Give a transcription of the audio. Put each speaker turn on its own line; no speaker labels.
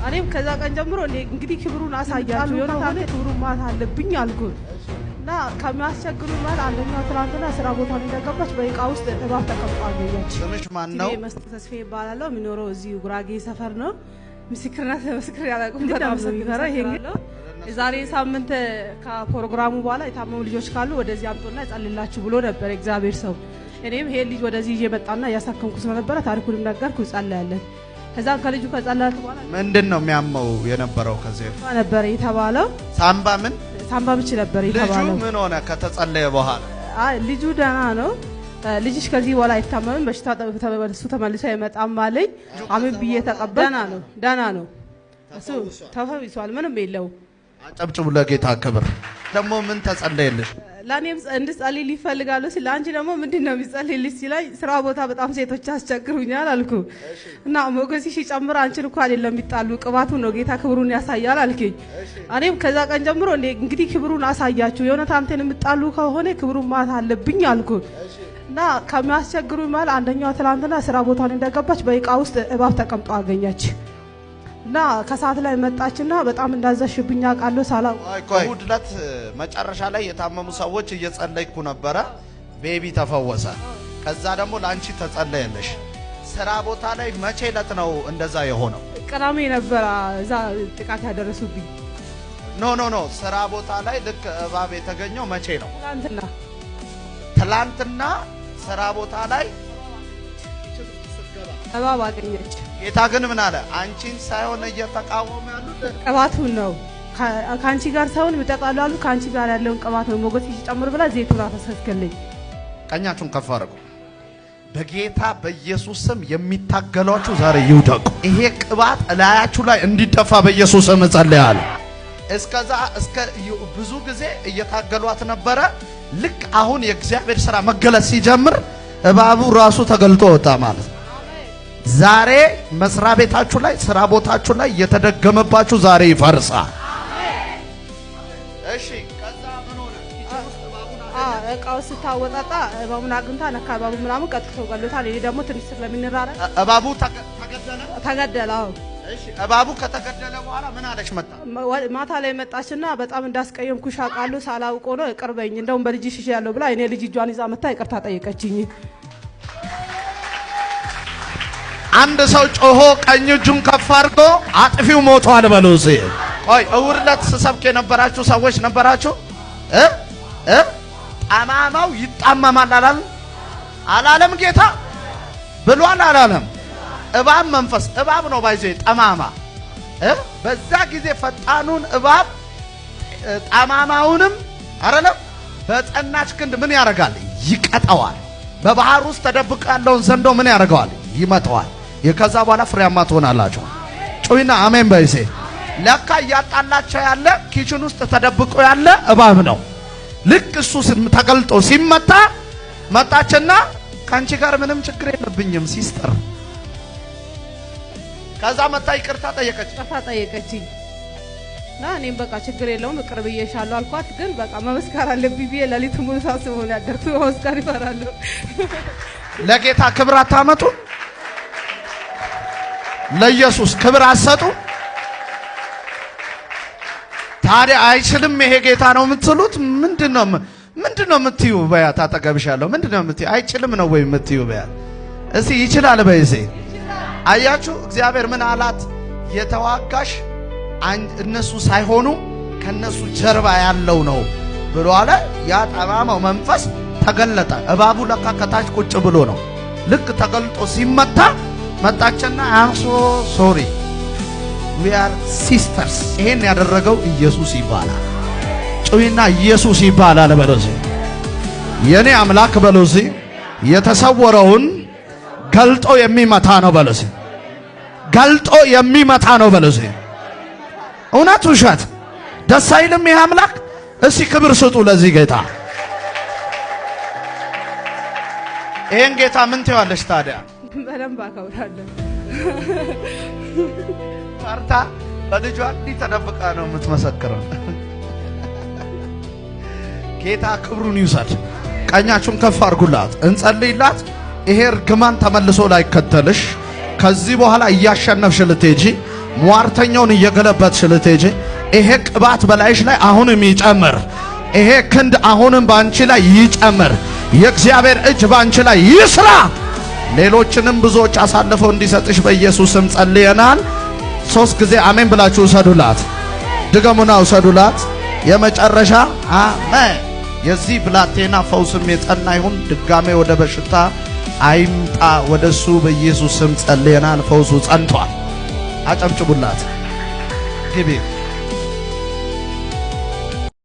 እኔም ከዛ ቀን ጀምሮ እኔ እንግዲህ ክብሩን አሳያችሁ የሆነ ክብሩን ማት አለብኝ አልኩ። እና ከሚያስቸግሩ ማለት አንደኛው ትናንትና ስራ ቦታ እንደገባች በእቃ ውስጥ እባብ ተቀምጦ አገኘች።
ስምሽ ማን ነው?
ስሜ መስጠት ተስፋ ይባላለሁ። የሚኖረው እዚህ ጉራጌ ሰፈር ነው። ምስክርነት ምስክር ያላውቅም። በጣም ነው የሚፈራ። ይሄ ግን የዛሬ ሳምንት ከፕሮግራሙ በኋላ የታመሙ ልጆች ካሉ ወደዚህ አምጡና ይጸልላችሁ ብሎ ነበር እግዚአብሔር ሰው። እኔም ይሄ ልጅ ወደዚህ ይዤ መጣና እያሳከምኩ ስለነበረ ታሪኩንም ነገርኩ፣ እንጸልያለን። ከዛም ከልጁ ከጸለያት በኋላ
ምንድን ነው የሚያመው የነበረው? ከዚህ በፊት
ነበር የተባለው
ሳምባ ምን
ሳምባ ምች ነበር
ልጁ
የተባለው።
ምን ሆነ ከተጸለየ በኋላ?
አይ ልጁ ደህና ነው። ልጅሽ ከዚህ በኋላ አይታመምም፣ በሽታ እሱ ተመልሶ አይመጣም አለኝ። አሜን ብዬ ተቀበል። ደህና ነው፣ ደህና ነው። እሱ ተፈውሷል፣ ምንም የለውም።
አጨብጭቡ ለጌታ ክብር። ደግሞ ምን ተጸለየልሽ?
ለእኔም እንድጸልይልኝ ይፈልጋሉ ሲል ለአንቺ ደግሞ ምንድን ነው የሚጸልይልሽ ሲለኝ ስራ ቦታ በጣም ሴቶች ያስቸግሩኛል አልኩ። እና ሞገስሽ ይጨምር አንቺን እኮ አይደለም የሚጣሉ ቅባቱ ነው ጌታ ክብሩን ያሳያል አልኩኝ። እኔም ከዛ ቀን ጀምሮ እኔ እንግዲህ ክብሩን አሳያችሁ የእውነት አንተን የምጣሉ ከሆነ ክብሩን ማት አለብኝ አልኩ። እና ከሚያስቸግሩኝ ማለት አንደኛው ትናንትና ስራ ቦታ እንደገባች በእቃ ውስጥ እባብ ተቀምጦ አገኘች። እና ከሰዓት ላይ መጣችና በጣም እንዳዘሽብኝ አውቃለሁ ሳላውቅ
እሑድ ዕለት መጨረሻ ላይ የታመሙ ሰዎች እየጸለይኩ ነበረ። ቤቢ ተፈወሰ። ከዛ ደግሞ ለአንቺ ተጸለየልሽ። ስራ ቦታ ላይ መቼ ዕለት ነው እንደዛ የሆነው?
ቅዳሜ ነበረ እዛ ጥቃት ያደረሱብኝ።
No no no፣ ስራ ቦታ ላይ ልክ እባብ የተገኘው መቼ ነው?
ትናንትና።
ትላንትና ስራ ቦታ ላይ
እባብ አገኘች።
ጌታ ግን ምን አለ? አንቺን ሳይሆን እየተቃወሙ ያሉት
ቅባቱን ነው፣ ከአንቺ ጋር ሳይሆን የሚጠቃሉ አሉ፣ ከአንቺ ጋር ያለውን ቅባት ነው ሞገስ ሲጨምር ብላ ዘይቱን አፈሰስክልኝ።
ቀኛችሁን ከፍ አድርጉ። በጌታ በኢየሱስ ስም የሚታገሏችሁ ዛሬ ይውደቁ። ይሄ ቅባት እላያችሁ ላይ እንዲደፋ በኢየሱስ ስም እጸልያለሁ። እስከዛ እስከ ብዙ ጊዜ እየታገሏት ነበረ። ልክ አሁን የእግዚአብሔር ስራ መገለጽ ሲጀምር እባቡ ራሱ ተገልጦ ወጣ ማለት ነው። ዛሬ መስሪያ ቤታችሁ ላይ ስራ ቦታችሁ ላይ የተደገመባችሁ ዛሬ ይፈርሳል። እሺ ከዛ ምን ሆነ?
እቃው ስታወጣጣ እባቡን አግኝታ ነካ እባቡ ምናምን ቀጥቅቶ ገሎታል። እኔ ደግሞ ትንሽ ስለሚንራራ
እባቡ ተገደለ።
ተገደለ። አዎ።
እሺ እባቡ ከተገደለ በኋላ ምን አለች? መጣ
ማታ ላይ መጣችና በጣም እንዳስቀየምኩሽ አውቃለሁ፣ ሳላውቅ ነው ይቅር በይኝ፣ እንደውም በልጅሽ ይሻለሁ ብላ እኔ ልጅ እጇን ይዛ መታ ይቅርታ ጠየቀችኝ።
አንድ ሰው ጮሆ ቀኝ እጁን ከፍ አድርጎ አጥፊው ሞቷል በሉ። እዚህ ቆይ እሑድ ዕለት ስሰብክ የነበራችሁ ሰዎች ነበራችሁ? እ እ ጠማማው ይጣመማል አላለም? አላለም? ጌታ ብሏል አላለም? እባብ መንፈስ እባብ ነው ባይዘ ጠማማ በዛ ጊዜ ፈጣኑን እባብ ጠማማውንም አይደለም በጸናች ክንድ ምን ያደርጋል? ይቀጣዋል። በባህር ውስጥ ተደብቆ ያለውን ዘንዶ ምን ያደርገዋል? ይመታዋል። ከዛ በኋላ ፍሬያማ ትሆናላችሁ። ጩይና አሜን በይሴ። ለካ እያጣላቸው ያለ kitchen ውስጥ ተደብቆ ያለ እባብ ነው። ልክ እሱ ተገልጦ ሲመታ መጣችና ካንቺ ጋር ምንም ችግር የለብኝም sister። ከዛ መታ ይቅርታ ጠየቀች።
ይቅርታ ጠየቀችኝ። እና እኔም በቃ ችግር የለውም ይቅር ብዬሻለሁ አልኳት። ግን በቃ መመስከር አለብኝ ብዬ ሌሊቱን ሙሉ ሳስበው ነው ያደርኩት። መመስከር ይፈራለሁ።
ለጌታ ክብር አታመጡ? ለኢየሱስ ክብር አትሰጡ? ታዲያ አይችልም ይሄ ጌታ ነው የምትሉት? ምንድነው ምንድነው የምትዩ? በያት አጠገብሽ ያለው ምንድነው የምትዩ? አይችልም ነው ወይ የምትዩ? በያት እስቲ ይችላል በይ እስቲ። አያችሁ እግዚአብሔር ምን አላት? የተዋጋሽ እነሱ ሳይሆኑ ከነሱ ጀርባ ያለው ነው ብሎ አለ። ያ ጠማማው መንፈስ ተገለጠ። እባቡ ለካ ከታች ቁጭ ብሎ ነው። ልክ ተገልጦ ሲመታ መጣችና I'm so sorry we are sisters። ይሄን ያደረገው ኢየሱስ ይባላል። ጩይና ኢየሱስ ይባላል በሎዚ። የኔ አምላክ በሎዚ የተሰወረውን ገልጦ የሚመታ ነው በሎዚ። ገልጦ የሚመታ ነው በሎዚ። እውነት ውሸት ደስ አይልም ይሄ አምላክ? እስቲ ክብር ስጡ ለዚህ ጌታ። ይሄን ጌታ ምን ትይዋለሽ ታዲያ?
በደንብ አከብራለሁ።
ፈርታ በልጇ እንዲህ ተደብቃ ነው የምትመሰክረው። ጌታ ክብሩን ይውሰድ። ቀኛችሁን ከፍ አድርጉላት፣ እንጸልይላት። ይሄ እርግማን ተመልሶ ላይከተልሽ ከዚህ በኋላ እያሸነፍሽ ልትሄጂ ሟርተኛውን እየገለበጥሽ ልትሄጂ፣ ይሄ ቅባት በላይሽ ላይ አሁንም ይጨምር። ይሄ ክንድ አሁንም በአንቺ ላይ ይጨምር። የእግዚአብሔር እጅ በአንቺ ላይ ይስራ። ሌሎችንም ብዙዎች አሳልፈው እንዲሰጥሽ በኢየሱስ ስም ጸልየናል። 3 ጊዜ አሜን ብላችሁ ውሰዱላት። ድገሙና ውሰዱላት። የመጨረሻ አሜን። የዚህ ብላቴና ፈውስም የጸና ይሁን። ድጋሜ ወደ በሽታ አይምጣ። ወደሱ በኢየሱስ ስም ጸልየናል። ፈውሱ ጸንቷል። አጨብጭቡላት። ግቢ።